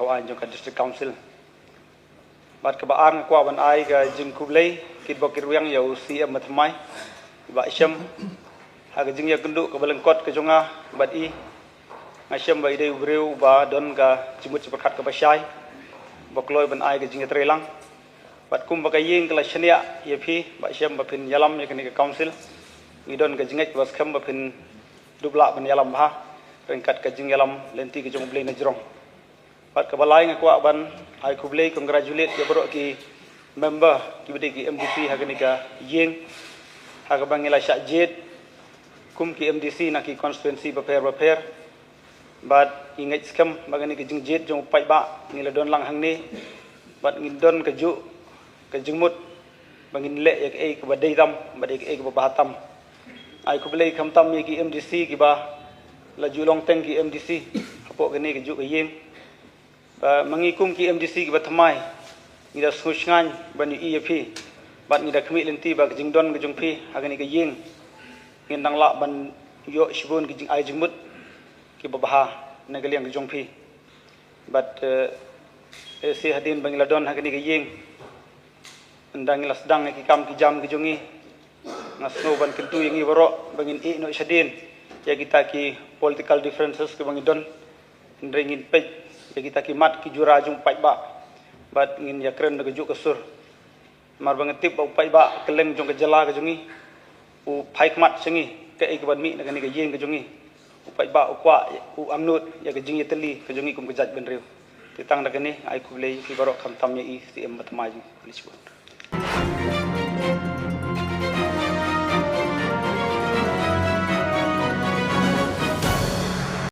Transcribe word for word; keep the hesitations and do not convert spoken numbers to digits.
Pynjong ka District Council. Bad kaba ar nga kwah ban ai ka jingkhublei kitbok kitrwiang ïa u C M bathymmai, i Bah Shyam, ha ka jingïakynduh kaba lyngkot ka jong nga bad i. Nga shem ba i dei u briew uba don ka jingmut jingpyrkhat kaba shai, ba kloi ban ai ka jingïatreilang. Bad kumba ka ïing ka la shaniah ïa phi Bah Shyam ba phin ïalam ïa kane ka council, ngi don ka jingngeit kaba skhem ba phin dup lah ban ïalam bha ryngkat ka jingïalam lynti ka jong U Blei na jrong. Bad kaba lai nga kwah ban ai khublei, congratulate ïa baroh ki member kiba dei ki M D C ha kane ka ïing, ha kaba ngi la shah jied kum ki M D C na ki constituency bapher bapher. Bad ngi ngeit skhem ba kane ka jingjied jong u paidbah ngi la don lang hangne, bad ngi don kajuh ka jingmut ba ngin leh ïa kaei kaba dei tam bad ïa kaei kaba bha tam. Ai khublei khamtam ïa ki M D C kiba la ju long teng ki M D C hapoh kane kajuh ka ïing. Ba ma ngi kum ki M D C kiba thymmai, ngi da sngewshngaiñ ban ïohi ïa phi, bad ngi da khmih lynti ba ka jingdon ka jong phi ha kane ka ïing ngin nang lah ban ïoh shibun ki jingai jingmut kiba bha na ka liang ka jong phi. Bad eh, eh, shi hadien ba ngi la don ha kane ka ïing, ynda ngi la sdang ïa ki kam ki jam ki jong ngi, nga sngew ban kyntu ïa ngi baroh ba ngin ïeh noh shadien ïa kita ki political differences kiba ngi don. Hynrei ngin peit ïa kita ki mat ki jura jong u paidbah, bad ngin ïakren da kajuh ka sur. Namar ba nga tip ba u paidbah kylleng jong ka jylla ka jong ngi u phai khmat sha ngi kaei kaban mih na kane ka ïing ka jong ngi. U paidbah u kwah, u angnud ïa ka jingïatylli ka jong ngi kum ka jaitbynriew. Te tang da kane, ai khublei ïa phi baroh, khamtam ïa i C M bathymmai jong ngi. Khublei shibun.